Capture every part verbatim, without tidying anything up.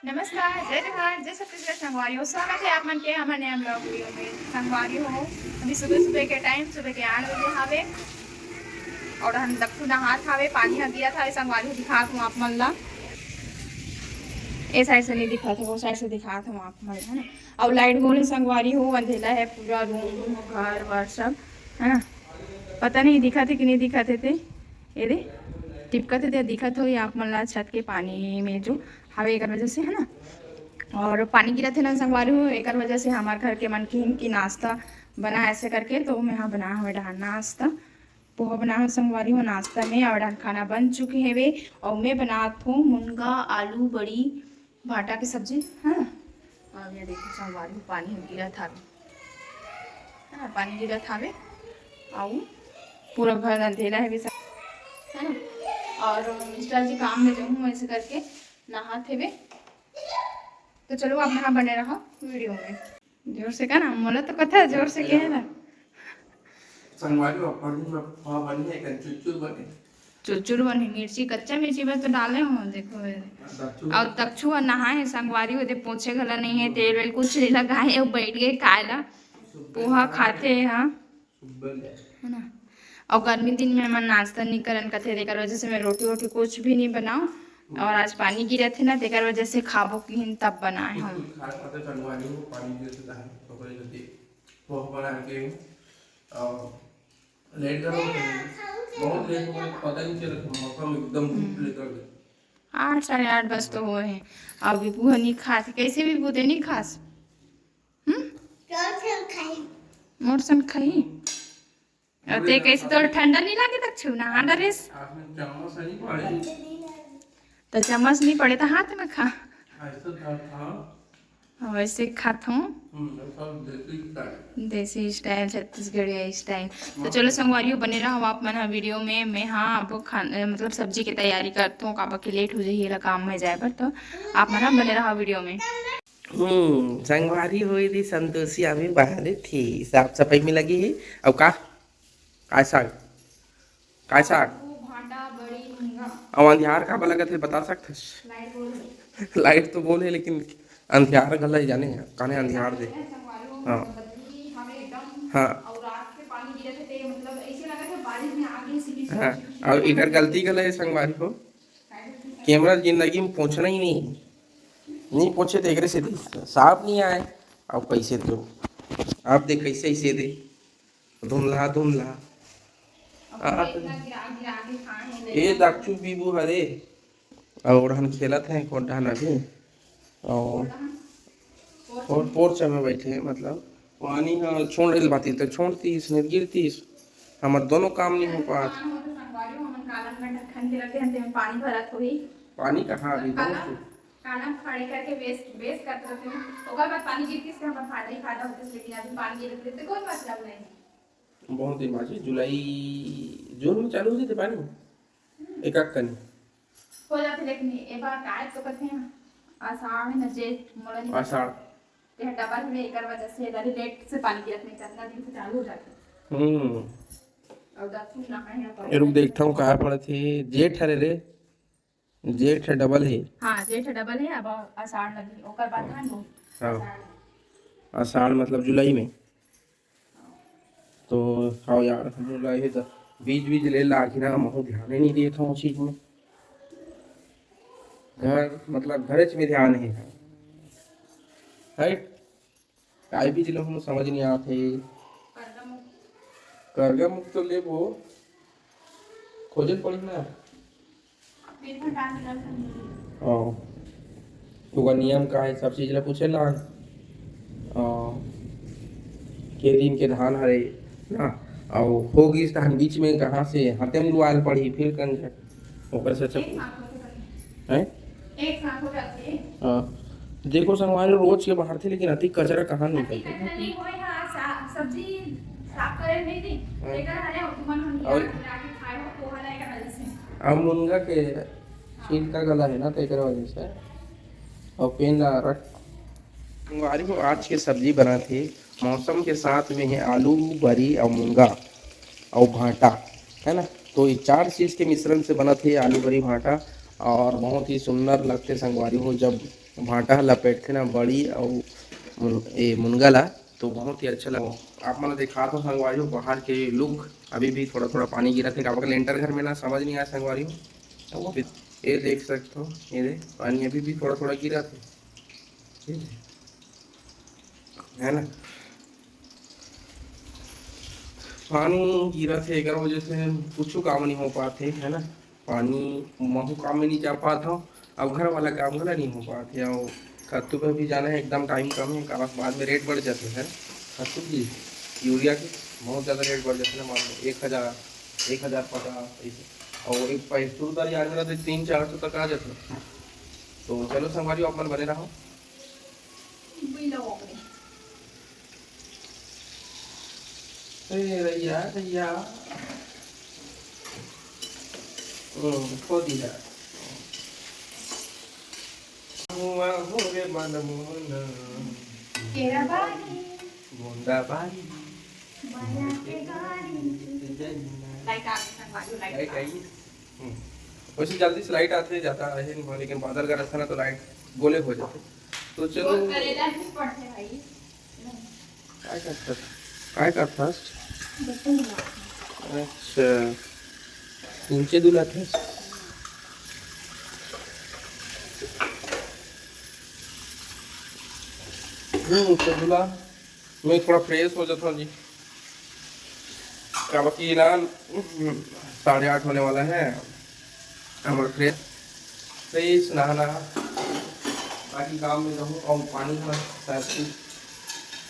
नमस्कार, जय जोहार, जय छत्तीसगढ़ संगवारी हो। स्वागत है आप मन के हमर नया vlog video में। संगवारी हो, अभी सुबह सुबह के time, सुबह के आठ बजे हावे और हम दक्खू नहात हावे, पानी ह गिरत हावे। संगवारी हो, दिखात हूँ आप मन ला, ए side से नहीं दिखात है, वो side से दिखात हूँ आप मन ला, है ना। और light गोल है संगवारी हो, अंधेला है पूरा room, घर वर सब, है ना। पता नहीं दिखत है कि नहीं दिखत है ते, ये दे टिपकत है ते दिखत हो आप मन ला छत के पानी में जो हवे एकर वजह से, है ना। और पानी गिरत है ना संगवारी हो, एकर वजह से हमार घर के मन किहिन की नाश्ता बना ऐसे करके, तो मैं हाँ बना हवे डहान नाश्ता, पोहा बना हवे संगवारी हो नाश्ता में। और डहान खाना बन चुके हवे और मैं बनात हूँ मुनगा, आलू, बड़ी, भाटा के सब्जी, है ना। और ये देखो संगवारी हो पानी गिरत हावे, है ना, पानी गिरत हावे। और पूरा घर अंधेला है, है ना। और मिस्टर जी काम में जो हूँ ऐसे करके नहात हेवे। तो चलो आप यहाँ बने रहो video में। जोर से का ना, मोला तो कथा जोर से कहे ना। संगवारी हो, अपन में पोहा बनी है, कन चुरचुर बने। चुरचुर बनी, मिर्ची, कच्चा मिर्ची बस तो डाले हो, देखो ये। दक्खू। और दक्खू ह नहाए है संगवारी हो, दे पोछे घला नहीं है, तेल वेल कुछ नहीं लगाए है, बैठ गए खाए ला। पोहा खाते हैं, हाँ। सुबह ले। है ना। और गर्मी दिन में हमन नाश्ता नहीं करन कथे, तेकर वजह से मैं रोटी वोटी कुछ भी नहीं बनाऊँ। और आज पानी गिरत है ना, तेकर वजह से खाबो किहिन तब बनाए हम। कुछ खाए खाते संगवारी हो, पानी गिरत है, तो ओकरे चलते पोहा बना के और लेट करो, बहुत लेट हो गया, पता नहीं चला, मौसम एकदम धूप हम्म। निकल गया। आठ, साढ़े आठ बज तो हुए हैं, अभी पोहा नहीं खास। कैसे भी बूते नहीं खास? हम्म? मोर सन खाई। और ते कैसे, तोर ठंडा नहीं लागे तक छू ना, हाँ, डरेस? हाथ में चम्मच नहीं पड़े। तो चम्मच नहीं पड़े तो हाथ में खा। ऐसा था, था। हाँ, वैसे खात हूँ। हम्म, सब देसी style। देसी style, छत्तीसगढ़िया style। तो हाँ। चलो संगवारियों, बने रहो आप मन हा video में। मैं हाँ, अब खान, मतलब सब्जी की तैयारी करत हूँ, काबर के लेट हो जाही एला काम में जाए बर, तो आप मन हा बने रहो video में। हम्म, संगवारी हो, ये संतोषी अभी बाहर थी, साफ सफाई में लगी है। अब का? काय साग? काय साग? वो भांटा, बड़ी, मुनगा। अब अंधियार काबर लगत हे, बता सकथस? लाइट गोल हे। लाइट तो गोल हे, लेकिन अंधियार घला हे जाने, काने अंधियार दे। संगवारी हो, हाँ। बदली हवे एकदम। हाँ। और रात के पानी गिरत हे, ते मतलब ऐसे लगत हे बारिश में आगे सिटी, हाँ। सिटी, और सिटी एकर गलती घला हे संगवारी हो, कैमरा जिंदगी में पोछना ही नहीं, नहीं पोछे तो एकरे से साफ नहीं आए। अब कैसे तो आप देख कैसे ऐसे दे धुंधला धुंधला। अब आ, इतना गिरा, गिरा के खाए हैं, ए नहीं। दाकचू बीबू हरे, और ओढ़न खेलत हैं कोठा नदी, और और पोर्च में बैठे हैं, मतलब पानी ह छोड़ रही बाती तो छोड़तीस, नहीं गिरतीस, हमर दोनों काम नहीं हो पात। नुकसान होत हे संगवारी हो, हमन कालम में ढक्कन के रखे हैं, तेमे पानी भरत होही। पानी कहाँ अभी? कालम, बहुत कालम खड़े करके वेस्ट, वेस्ट करत रखे हैं, ओकर बाद पानी गिरतीस, हमर फायदा ही फायदा होतीस, लेकिन अभी पानी गिरत रहिते कोई मतलब नहीं। बहुत दिन बाद, जुलाई, जून में चालू हो जाते पानी, एक आध कनी। हो जाथे, लेकिन ए बार काय तो कथे, आषाढ़ न जेठ, मोला नहीं पता। आषाढ़। ते ह डबल हवे, एकर वजह से एला लेट से पानी गिरत नहीं, कतना दिन से चालू हो जाथे। हम्म। अउ दक्षिण नहाए हे तो ए रुक, देखता हूँ, काय पड़त हे, जेठ हरे रे, जेठ डबल हे। हाँ, जेठ डबल हे, अब आषाढ़ लगी, ओकर बाद धान बोही। हाँ। आषाढ़। आषाढ़ मतलब जुलाई में। तो हाँ यार, हमन ला ये त बीज, बीज ले ला कि ना, महू ध्यान ही नहीं देत हूँ उस चीज में। घर, मतलब, घरेच में ध्यान है, है? काय बीज लेहूँ, समझ नहीं आत हे। करगा मुख। करगा मुख तो लेबो, खोजे पड़ी ना। हाँ। ओकर नियम का है, सब चीज ला पूछे ला। हाँ। के दिन के धान हरे ना, अउ हो गिस तहन बीच में कहाँ से हाथे में लुआल पड़ी, फिर कंज ओकर से अच्छा। एक साथ होके बने। हैं? एक साथ हो जाते हैं। हाँ। देखो संगवारी, रोज के बाहर थे, लेकिन अति कचरा कहाँ अति निकलते? कचरा नहीं होए, हाँ, सा-, सब्जी साफ करे नहीं थी। हाँ। लेकर हरे, तुमन हम और गिरा, गिरा के खाए हो, पोहा लाए का वजह से। अब मुनगा के छिलका गला है ना, तो एकर वजह से। और पेन ला रख। संगवारी हो, आज के सब्जी बना थे, मौसम के साथ में है आलू, बरी और मुनगा और भांटा, है ना। तो ये चार चीज के मिश्रण से बना थे आलू, बरी, भांटा, और बहुत ही सुंदर लगते संगवारी हो। जब भांटा ह लपेटथे ना बड़ी अउ मुन-, ए, मुनगा ला, तो बहुत ही अच्छा लगा। आप मन ल दिखात हव संगवारी हो बाहर के लुक। अभी भी थोड़ा-थोड़ा पानी गिरत हे, काबर के लेंटर घर में ना समझ नहीं आय संगवारी हो। अउ अभी ये देख सकत हो, ये दे पानी अभी भी थोड़ा-थोड़ा गिरत हे, ठीक है, है ना? पानी गिरत हे, एकर वजह से कुछु काम नहीं हो पात हे, है ना? पानी महू काम में नहीं जा पात हव, अब घर वाला काम घला नहीं हो पात हे। अउ खत्तू पे भी जाना है, एकदम टाइम कम है, काबर बाद में रेट बढ़ जाते हैं खत्तू की, यूरिया की बहुत ज़्यादा रेट बढ़ जाते हैं, मान लो एक हज़ार, एक हज़ार पचास ऐसे, और एक पैंतीस रुपये यार मेरा तो तीन चार सौ तक आ जाते हैं। तो चलो संगवारी हो, आप मन बने रहो। ए रैया, रैया। हम्म, खो दिया। हुआ हो रे मन मोहन। केरा बारी। गोंदा बारी। माया के गारी। लाइट आ गई, संगवारी, लाइट लाइट आ गई। हम्म। वैसे जल्दी से लाइट आथे, जादा रहे नहीं, लेकिन बादल गरजथे ना, तो लाइट गोले हो जाथे। तो चलो। गोल करेला भी पड़थे भाई। काय करथस? काय करथस? बर्तन धुला। अच्छा, नीचे दुलाथस। हम्म, तो दुला, मैं थोड़ा फ्रेश हो जाता हूँ जी, काबर कि ना, हम्म, साढ़े आठ होने वाला है। हमर फ्रेश, फ्रेश नहाना, बाकी काम में रहूँ और पानी में शायद कुछ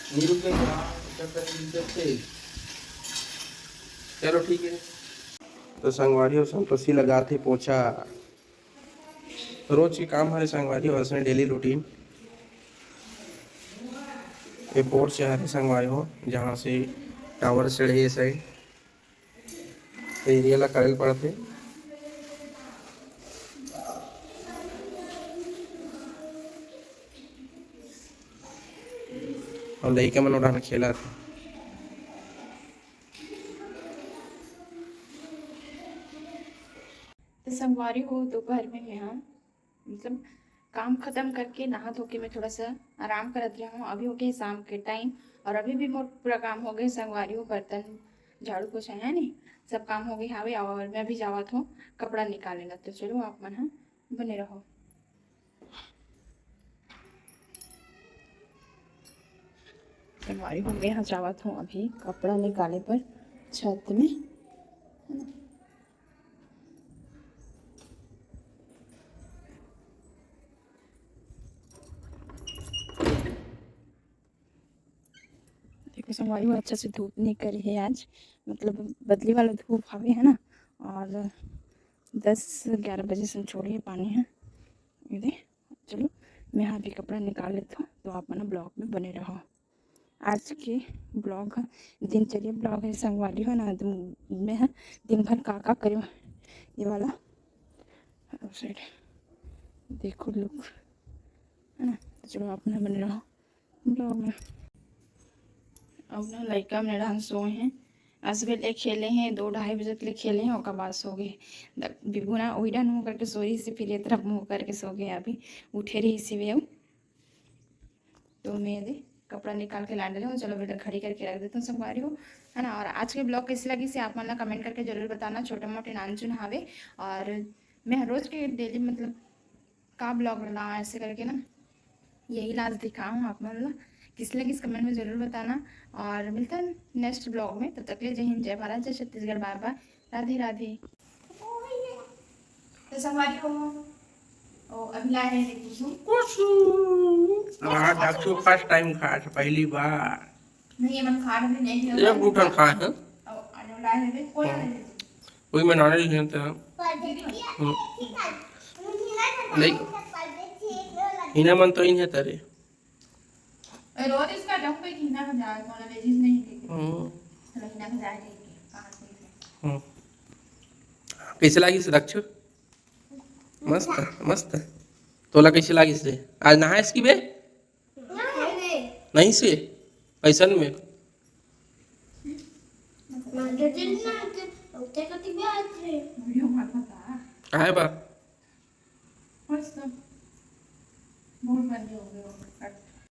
नहीं रुकेगा, चक्कर नहीं रुकते। चलो ठीक है। तो संगवारी हो, संतोषी लगाथे पोछा। रोज के काम हरे संगवारी हो, उसने डेली रूटीन। ये पोर्च हरे संगवारी हो, जहाँ से टावर चढ़े ये साइड। तो एरिया ला करे ल पड़थे। और लइका मन ओढ़ाना खेलत हे। तो संगवारी हो, दोपहर में मैं हा मतलब काम खत्म करके नहा धो के मैं थोड़ा सा आराम करत रहे हूँ। अभी हो गए शाम के टाइम और अभी भी मोर पूरा काम हो गए संगवारी हो, बर्तन, झाड़ू, पोछा है नहीं, सब काम हो गए हावे। और मैं भी जावत हूँ कपड़ा निकाले ला। तो चलो आप मन हा बने रहो। संगवारी हो, मैं हा जावत हूँ अभी कपड़ा निकाले पर छत में। देखो संगवारी हो, अच्छा से धूप नहीं करे है आज, मतलब बदली वाला धूप हवे है ना, और दस ग्यारह बजे से छोड़े है पानी है। ये दे, चलो मैं हा भी कपड़ा निकाल लेता हूँ, तो आप मन ब्लॉग में बने रहो। आज के ब्लॉग ह दिनचर्या ब्लॉग है संगवारी हो ना, तो मैं हा दिन भर का का करे ये वाला साइड देखो लुक है ना। तो चलो आप मन बने रहो ब्लॉग में। अब ना लइका मन डांस सोए हैं, आज सुबह ले खेले हैं, दो ढाई बजे तक ले खेले हैं, ओकर बाद सो गए। द-, बिबू ना वही डान मुँह करके सो रही से, फिर ये तरफ मुँह करके सो गए। अभी उठे रही से वे। तो मैं दे कपड़ा निकाल के लाने लगे हूँ। चलो बेटा, घड़ी करके रख देता हूँ संगवारी हो, है ना। और आज के ब्लॉग कैसे लगी से आप मन ला कमेंट करके जरूर बताना। छोटे मोटे नानचुन हावे और मैं हर रोज के डेली मतलब का ब्लॉग बनाऊँ ऐसे करके ना, यही लाज दिखाऊँ आप मन ला। किस लगिस कमेंट में जरूर बताना और मिलता है नेक्स्ट ब्लॉग में। तब तक के लिए जय हिंद, जय भारत, जय छत्तीसगढ़, बाय बाय, राधे राधे। तो संगवारी हो, ओ, अभी लाए हैं देखो कुसुम। कुसुम। हाँ, दक्षु फर्स्ट टाइम खात, पहली बार। नहीं, ये मन खात भी नहीं है। एक गुठन खाए हैं। ओ, आने वाला है, देख, कोई नहीं। कोई में नाने लिखे हैं तेरा। हम्म। नहीं। हिना मन तो इन है तेरे। ए, रोज इसका डंग पे हिना का जाए, मोला लेजीज नहीं देखे। हम्म। चलो, हिना का जाए देखे, कहाँ से है? हम्म। कैसे लागिस दक्षु? मस्त, मस्त। तोला कैसे लागिस रे? आज नहायस कि बे? नहीं से? ऐसन में? काहे बा? मस्त। बहुत बढ़िया हो गया।